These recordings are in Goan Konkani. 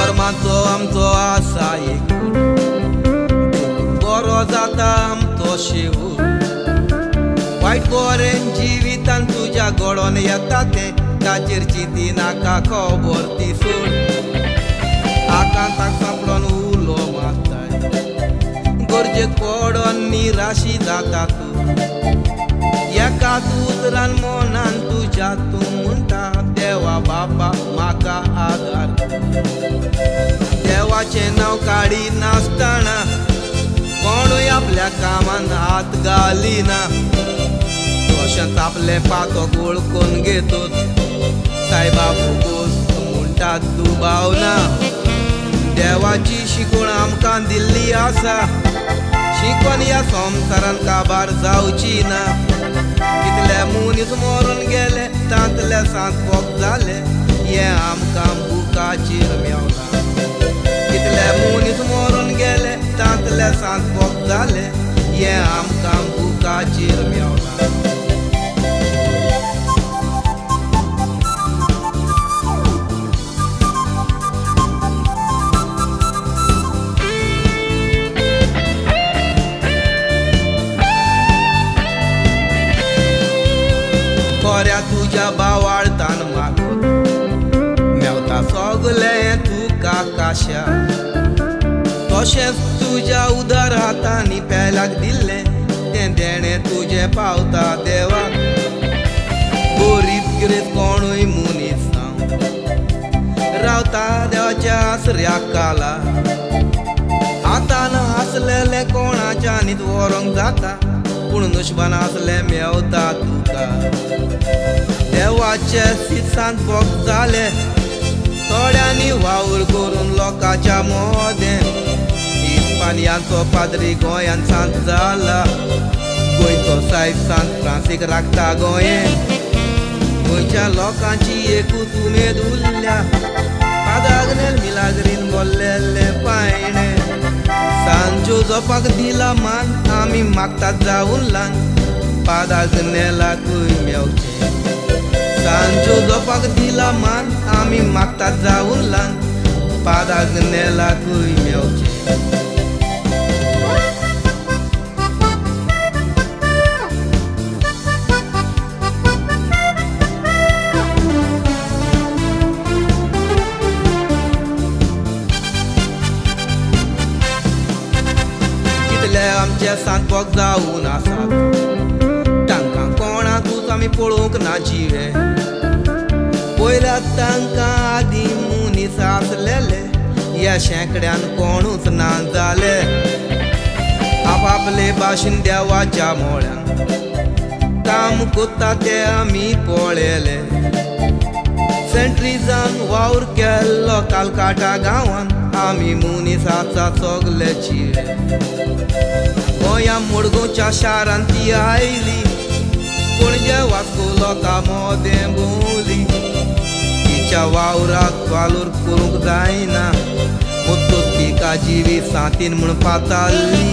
धर्माचो आमचो आसा एक बरो जाता आमचो शेवट. वायट बरें जिवितान तुज्या घडोन येता तें ताचेर चिंती नाका खबर ती सोड. आकांताक सांपडोन उलो मारताय गरजेक पडोन निराशी जाता तूं. एकाच उतरान मनान तुज्या तूं म्हणटा देवा बापा म्हाका आदार. देवाचें नांव काडी नासतना कोणूय आपल्या कामान हात घालिना. तशेंच आपलें पातक वळखून घेतूच सायबा भोगोस म्हणटात दुबावना. देवाची शिकवण आमकां दिल्ली आसा शिकवण ह्या संवसारान काबार जावची ना. कितले मनीस मरून गेले तांतले सांत पोक जाले हें आमकां बुकाचेर मेवना. कितले मनीस मरून गेले तांतले सांत पोक जाले हें आमकां बुकाचेर मेवना. खऱ्या तुज्या बावाळतान मागत मेवता सगलें तुका काश्या. तशेंच तुज्या उदार हातांनी पेल्याक दिल्लें तें देणें तुजें पावता देवाक. गरीब गिरेस्त कोणूय मनीस जावं रावता देवाच्या आसऱ्या काला. हातान आसलेलें कोणाच्यानीच व्हरूंक जाता पूण नशिबान आसलें मेवता तुका. देवाचे सिद्धांत बोक जाले थोड्यांनी वावर करून लोकांच्या मोदें. इस्पानियांचो पाद्री गोंयान सांत जाला गोंयचो सायब सांत फ्रांसीक राखता गोंयें. गोंयच्या लोकांची एकूच उमेद उरल्या पादाग्नेल मिलाग्रीन बोल्लेलें पायणें. सांत जोजफाक दिला मान आमी मागतात जावन ल्हान पादाग्नेलाकूय मेवचें. सांत जोजफाक दिला मान आमी मागतात जावन ल्हान पादाग्नेलाकूय मेवचें. कितले आमचे सांत पोक जावन आसात तांकां कोणाकूच आमी पळोवंक ना जिवे. पयल्या तांकां आदीं मनीस आसलेले ह्या शेंकड्यान कोणूच ना जाले. आपापले भाशेन देवाच्या मोळ्यान काम कोत्ता ते आमी पळयले. सेंट्रिजान वावर केल्लो कालकाटा गांवान आमी मनीस आसा सगले जिवे. गोंया मडगांवच्या शारान ती आयली पणजे वास्को लोकां मोदें भोंवली. तिच्या वावराक वालोर करूंक जायना मुत्तूच तिका जिवी सांतीन म्हूण पाताल्ली.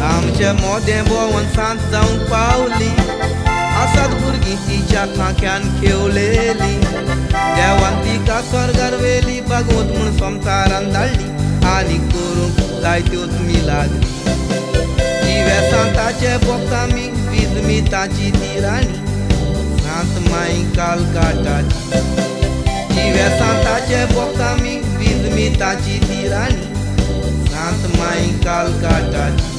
आमचे मोदें भोंवन सांत जावंक पावली आसात भुरगीं तिच्या खांक्यान खेवलेली. देवान तिका स्वर्गार व्हेली बागवत म्हूण संवसारान धाडली आनी करूंक जायत्योच मिलाग्री. जिवे सांताचे भोगता आमी विजमिताची ती राणी सांत माई कालकाटाची. जिवे सांताचे भोगता आमी विजमिताची ती राणी सांत माई कालकाटाची.